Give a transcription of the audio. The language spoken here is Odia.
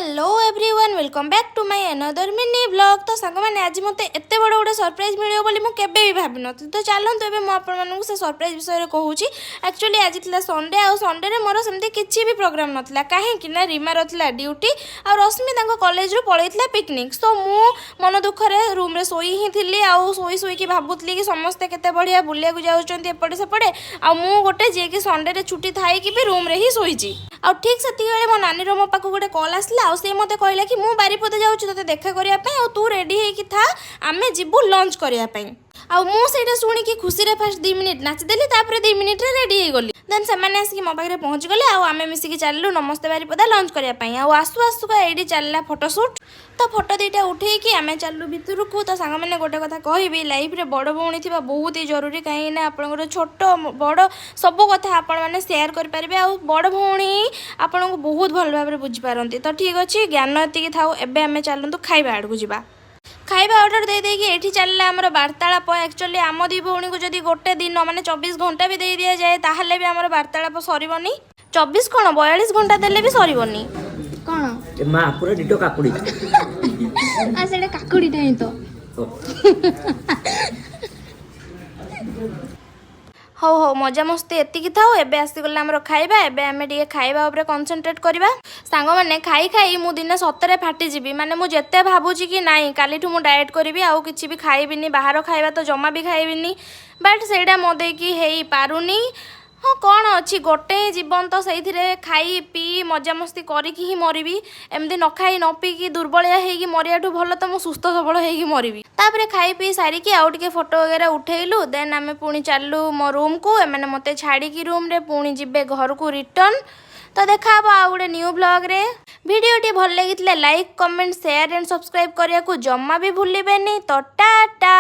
Hello everyone, welcome back to my another mini vlog। ତ ସାଙ୍ଗମାନେ, ଆଜି ମୋତେ ଏତେ ବଡ଼ ଗୋଟେ ସରପ୍ରାଇଜ୍ ମିଳିବ ବୋଲି ମୁଁ କେବେ ବି ଭାବିନଥିଲି। ତ ଚାଲନ୍ତୁ, ଏବେ ମୁଁ ଆପଣମାନଙ୍କୁ ସେ ସରପ୍ରାଇଜ୍ ବିଷୟରେ କହୁଛି। ଆକ୍ଚୁଆଲି ଆଜି ଥିଲା ସଣ୍ଡେ ଆଉ ସଣ୍ଡେରେ ମୋର ସେମିତି କିଛି ବି ପ୍ରୋଗ୍ରାମ୍ ନଥିଲା, କାହିଁକି ନା ରିମାର ଥିଲା ଡ୍ୟୁଟି ଆଉ ରଶ୍ମି ତାଙ୍କ କଲେଜରୁ ପଳେଇଥିଲା ପିକନିକ୍। ସୋ ମୁଁ ମନ ଦୁଃଖରେ ରୁମ୍ରେ ଶୋଇ ହିଁ ଥିଲି ଆଉ ଶୋଇ ଶୋଇକି ଭାବୁଥିଲି କି ସମସ୍ତେ କେତେ ବଢ଼ିଆ ବୁଲିବାକୁ ଯାଉଛନ୍ତି ଏପଟେ ସେପଟେ ଆଉ ମୁଁ ଗୋଟେ ଯିଏକି ସଣ୍ଡେରେ ଛୁଟି ଥାଇକି ବି ରୁମ୍ରେ ହିଁ ଶୋଇଛି। ଆଉ ଠିକ୍ ସେତିକିବେଳେ ମୋ ନାନୀର ମୋ ପାଖକୁ ଗୋଟେ କଲ୍ ଆସିଲା ଆଉ ସେ ମୋତେ କହିଲା କି ମୁଁ ବାରିପଦା ଯାଉଛି ତୋତେ ଦେଖା କରିବା ପାଇଁ ଆଉ ତୁ ରେଡ଼ି ହେଇକି ଥା, ଆମେ ଯିବୁ ଲଞ୍ଚ କରିବା ପାଇଁ। ଆଉ ମୁଁ ସେଇଟା ଶୁଣିକି ଖୁସିରେ ଫାଷ୍ଟ 2 ମିନିଟ୍ ନାଚିଦେଲି, ତାପରେ 2 ମିନିଟ୍ରେ ରେଡ଼ି ହେଇଗଲି। ଦେନ୍ ସେମାନେ ଆସିକି ମୋ ପାଖରେ ପହଞ୍ଚିଗଲେ ଆଉ ଆମେ ମିଶିକି ଚାଲିଲୁ ନମସ୍ତେ ବାରିପଦା ଲଞ୍ଚ କରିବା ପାଇଁ। ଆଉ ଆସୁ ଆସୁକା ଏଇଠି ଚାଲିଲା ଫଟୋ ସୁଟ୍। ତ ଫଟୋ ଦୁଇଟା ଉଠେଇକି ଆମେ ଚାଲିଲୁ ଭିତରକୁ। ତ ସାଙ୍ଗମାନେ, ଗୋଟେ କଥା କହିବି, ଲାଇଫ୍ରେ ବଡ଼ ଭଉଣୀ ଥିବା ବହୁତ ହି ଜରୁରୀ, କାହିଁକିନା ଆପଣଙ୍କର ଛୋଟ ବଡ଼ ସବୁ କଥା ଆପଣମାନେ ସେୟାର କରିପାରିବେ ଆଉ ବଡ଼ ଭଉଣୀ ଆପଣଙ୍କୁ ବହୁତ ଭଲ ଭାବରେ ବୁଝିପାରନ୍ତି। ତ ଠିକ୍ ଅଛି, ଜ୍ଞାନ ଏତିକି ଥାଉ। ଏବେ ଆମେ ଚାଲନ୍ତୁ ଖାଇବା ଆଡ଼କୁ ଯିବା। ଖାଇବା ଅର୍ଡ଼ର ଦେଇ ଦେଇକି ଏଇଠି ଚାଲିଲା ଆମର ବାର୍ତ୍ତାଳାପ। ଆକ୍ଚୁଆଲି ଆମ ଦୁଇ ଭଉଣୀକୁ ଯଦି ଗୋଟେ ଦିନ, ମାନେ 24 ଘଣ୍ଟା ବି ଦେଇ ଦିଆଯାଏ, ତାହେଲେ ବି ଆମର ବାର୍ତ୍ତାଳାପ ସରିବନି। 24 କ'ଣ, 42 ଘଣ୍ଟା ଦେଲେ ବି ସରିବନି। କ'ଣ? ଏ ମା, ପୁରା ଡିଟୋ କାକୁଡ଼ି। ଆଉ ସେଇଟା କାକୁଡ଼ିଟା ହିଁ ତ। ଓ, ହଉ ହଉ, ମଜାମସ୍ତି ଏତିକି ଥାଉ। ଏବେ ଆସିଗଲା ଆମର ଖାଇବା। ଏବେ ଆମେ ଟିକେ ଖାଇବା ଉପରେ କନସେନ୍ଟ୍ରେଟ୍ କରିବା। ସାଙ୍ଗମାନେ, ଖାଇ ଖାଇ ମୁଁ ଦିନେ ସତରେ ଫାଟିଯିବି। ମାନେ ମୁଁ ଯେତେ ଭାବୁଛି କି ନାଇଁ, କାଲିଠୁ ମୁଁ ଡାଏଟ୍ କରିବି ଆଉ କିଛି ବି ଖାଇବିନି, ବାହାର ଖାଇବା ତ ଜମା ବି ଖାଇବିନି, ବଟ୍ ସେଇଟା ମୋ ଦେଇକି ହେଇପାରୁନି। ହଁ, କ'ଣ ଅଛି, ଗୋଟେ ହିଁ ଜୀବନ ତ, ସେଇଥିରେ ଖାଇ ପିଇ ମଜାମସ୍ତି କରିକି ହିଁ ମରିବି। ଏମିତି ନ ଖାଇ ନ ପିଇକି ଦୁର୍ବଳିଆ ହେଇକି ମରିବାଠୁ ଭଲ ତ ମୁଁ ସୁସ୍ଥ ସବଳ ହେଇକି ମରିବି। ତାପରେ ଖାଇ ପିଇ ସାରିକି ଆଉ ଟିକେ ଫଟୋ ବଗେରା ଉଠେଇଲୁ। ଦେନ୍ ଆମେ ପୁଣି ଚାଲିଲୁ ମୋ ରୁମ୍କୁ। ଏମାନେ ମୋତେ ଛାଡ଼ିକି ରୁମ୍ରେ ପୁଣି ଯିବେ ଘରକୁ ରିଟର୍ନ। ତ ଦେଖା ହବ ଆଉ ଗୋଟେ ନ୍ୟୁ ବ୍ଲଗ୍ରେ। ଭିଡ଼ିଓଟି ଭଲ ଲାଗିଥିଲେ like, comment, share and subscribe କରିବାକୁ ଜମା ବି ଭୁଲିବେନି। ତ ଟା ଟା।